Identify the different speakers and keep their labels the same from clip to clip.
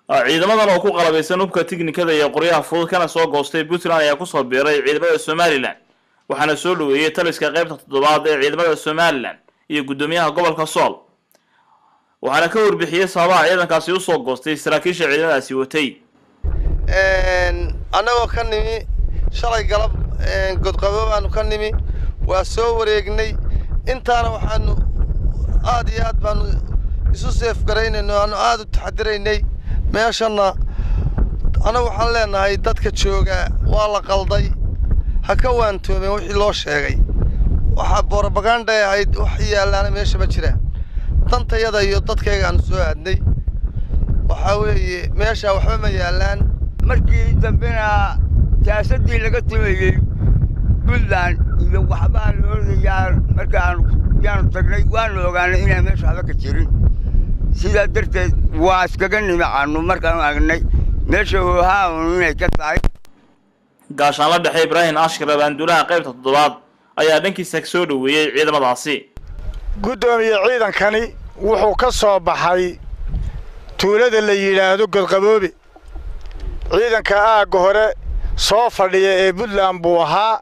Speaker 1: Ciidamadan oo ku qalabaysan hubka tiknikada iyo qoryaha fudud kana soo goostay Puntland ayaa kusoo biiray ciidamada Somaliland, waxaana soo dhaweeyey taliska qaybta toddobaad ee ciidamada Somaliland iyo guddoomiyaha gobolka Sool, waxaana ka warbixiyey sababaha ciidankaasi usoo goostay saraakiisha ciidamadaasi watay.
Speaker 2: Annagoo ka nimi shalay galab Godqabo baanu ka nimi, waa soo wareegnay. Intaana waxaanu aad iyo aad baanu isu seefgaraynayno, aanu aad u taxadiraynay meeshanna. Annagu waxaan leenahay dadka jooga waa la qalday, ha ka waantoomeen wixii loo sheegay. Waxaa borobaganda ahayd, wax yaallaana meesha ma jiraan. Dantayada iyo dadkayga aanu soo aadnay waxaa weeye meeshaa waxba ma yaallaan.
Speaker 3: Markii dambena siyaasaddii laga tumayey Puntland iyo waxbaa loodayaa markaanu yaanu tagnay, waanu ogaanay inaan meesha waxba ka jirin. Sidaa darteed waa iskaga nimicaanu markaanu aragnay meesha hoohaanu inay ka tahay.
Speaker 1: Gaashaanla dhexe Ibraahim Ashkar, abaanduulaha qaybta toddobaad, ayaa dhankiisa soo dhoweeyey ciidamadaasi.
Speaker 4: Guddoomiye, ciidankani wuxuu ka soo baxay tuulada la yidhaahdo Godqaboobe. Ciidanka aagga hore soo fadhiya ee Puntland buu ahaa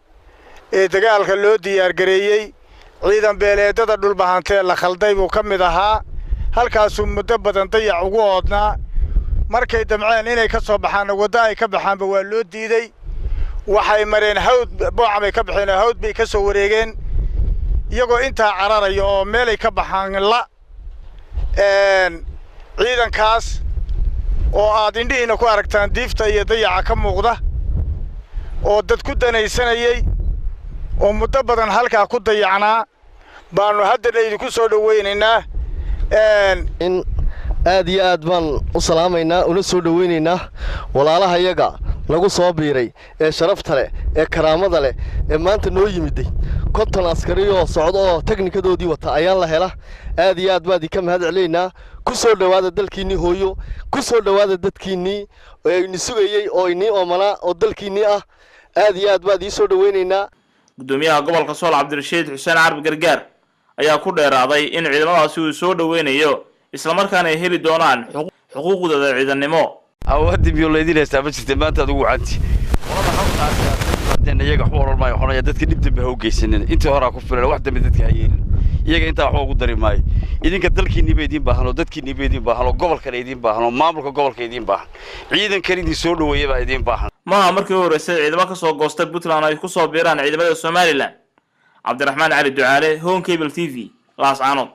Speaker 4: ee dagaalka loo diyaargareeyey. Ciidan beeleedada Dhulbahantee la khalday buu ka mid ahaa. Halkaasuu muddo badan dayac ugu oodnaa. Markay damceen inay ka soo baxaanna, waddo ay ka baxaanba waa loo diiday. Waxay mareen Hawd, Boocamay ka baxeen oo Hawd bay ka soo wareegeen, iyagoo intaa cararaya oo meelay ka baxaan la. Ciidankaas oo aad indhihiinna ku aragtaan diifta iyo dayaca ka muuqda, oo dad ku danaysanayey oo muddo badan halkaa ku dayacnaa, baannu haddana idinku soo dhowaynaynaa.
Speaker 2: In aad iyo aad baan u salaamaynaa una soo dhowaynaynaa walaalahayaga nagu soo biiray ee sharafta leh ee karaamada leh ee maanta noo yimiday. 50 askari oo socdo oo teknikadoodii wata ayaan la hela. Aad iyo aad baan idinka mahad celinaynaa. Ku soo dhowaada dalkiinnii hooyo, ku soo dhowaada dadkiinnii ee ini sugayey oo inii oomanaa oo dalkiinnii ah. Aad iyo aad baan idiin soo dhowaynaynaa.
Speaker 1: Guddoomiyaha gobolka Sool, Cabdirashiid Xuseen Carbi Gargaar, ayaa ku dheeraaday in ciidamadaasi uu soo dhoweynayo, islamarkaana ay heli doonaan xuquuqdooda ciidannimo.
Speaker 5: Awoodii biyo laydin haystaa ma jirta maanta aad ugu wacanti qolada halkaas. Iyaga waxba oran maayo, waxaan dadka dhib dambe ha u geysanin, intii horaa ku filan, wax dambe dadka ha yeelin. Iyaga intaa waxba ugu dari maayo. Idinka dalkiinni ba idiin baahan oo dadkiinni ba idiin baahan oo gobolkana idiin baahan oo maamulka gobolka idiin baahan, ciidankan idin soo dhoweeya baa idiin baahan.
Speaker 1: Maaha markii u horreysay ciidamo ka soo goosta Puntland ay ku soo biiraan ciidamada Somaliland. Cabdiraxmaan Cali Ducaale, Horn Cable TV, Laascaanood.